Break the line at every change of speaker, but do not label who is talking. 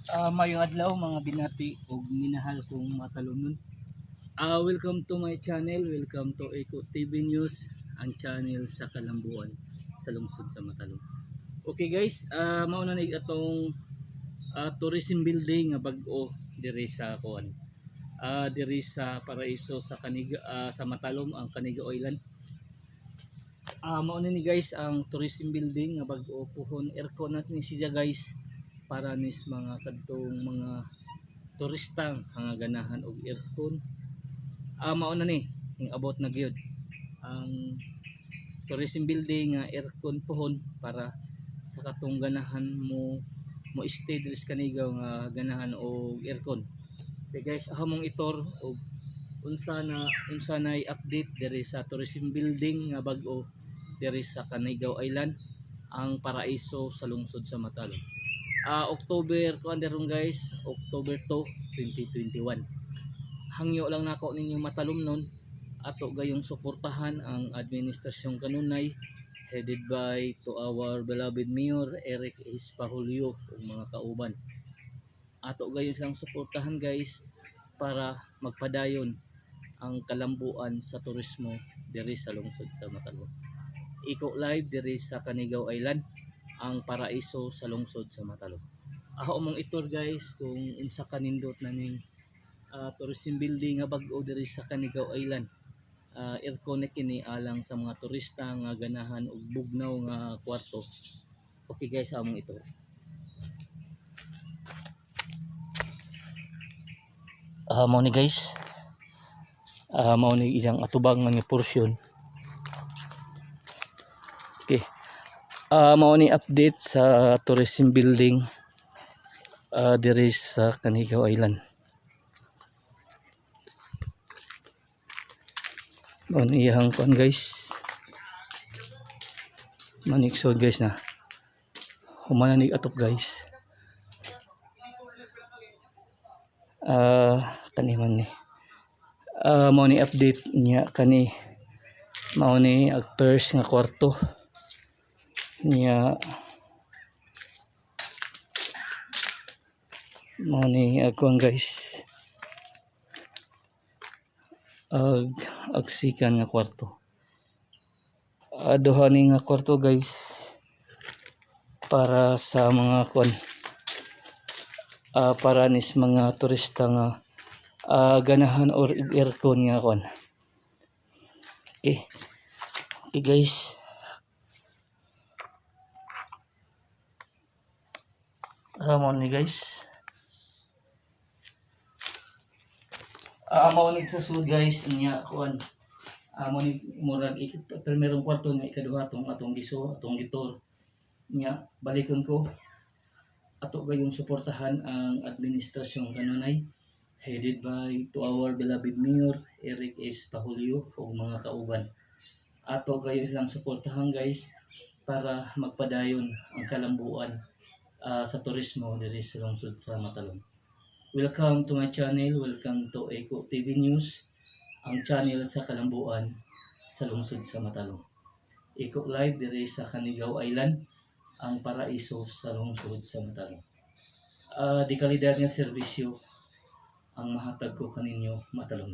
Maayong adlaw, mga binati ug minahal kong matalumnon. Welcome to my channel, welcome to Eco TV News, ang channel sa Kalambuan sa lungsod sa Matalom. Okay guys, mao na ni atong tourism building nga bag-o diri sa kuan. Diri sa paraiso sa Kaniga, sa Matalom, ang Canigao Island. Mao na ni guys ang tourism building nga bag-o puhon, aircon na ni siya guys, para nis mga kadtong mga turistang nga ganahan og aircon. Mao na ni ing abot na gyud ang tourism building nga aircon pohon para sa katong ganahan mo mo stay diri sa Canigao nga ganahan og aircon. Okay guys, ako mong i-tour og unsa na update diri sa tourism building nga bag-o diri sa Canigao Island, ang paraiso sa lungsod sa Matalom. October kuan ron guys, October 2, 2021. Hangyo lang nako ninyo matalom nun, ato gayong suportahan ang administrasyong kanunay headed by to our beloved Mayor Eric Espajulio ug mga kauban. Ato gayon silang suportahan guys para magpadayon ang kalambuan sa turismo diri sa lungsod sa Matalom. Iko live diri sa Canigao Island, ang paraiso sa lungsod sa Matalom. Ako mong i-tour guys kung unsa kanindot na ning tourism building nga bag-o diri sa Canigao Island. Aircon na kini alang sa mga turista nga ganahan og bugnaw nga kwarto. Okay guys, among i-tour. Mao ni guys. Mao ni iyang atubang nga portion. Okay. Mao ni update sa tourism building diri sa Canigao Island. Mao ni iyang kuan guys. Maniksod guys na. Humana ni atop guys. Kani man ni. Mao ni update niya kani, mao ni ag first nga kwarto niya, mao ni ag kuan guys, ag agsikan nga kwarto. Duha ni nga kwarto guys para sa mga kuan, para nis mga turista nga ganahan or aircon nga kuan. Okay. Okay guys. Mao ni guys. Mao ni sa sud guys niya kuan. Mao ni murag primerong kwarto nga ikaduha tong atong giso atong gi-tour niya. Balikon ko, ato gayong suportahan ang administrasyong kanunay headed by to our beloved Mayor Eric S. Pahulio ug mga kauban. Ato gayon silang suportahan guys para magpadayon ang kalambuan sa turismo diri sa lungsod sa Matalom. Welcome to my channel, welcome to Eco TV News, ang channel sa kalambuan sa lungsod sa Matalom. Eco Live diri sa Canigao Island, ang paraiso sa lungsod sa Matalom. Di kalidad nga serbisyo ang mahatag ko kaninyo matalom.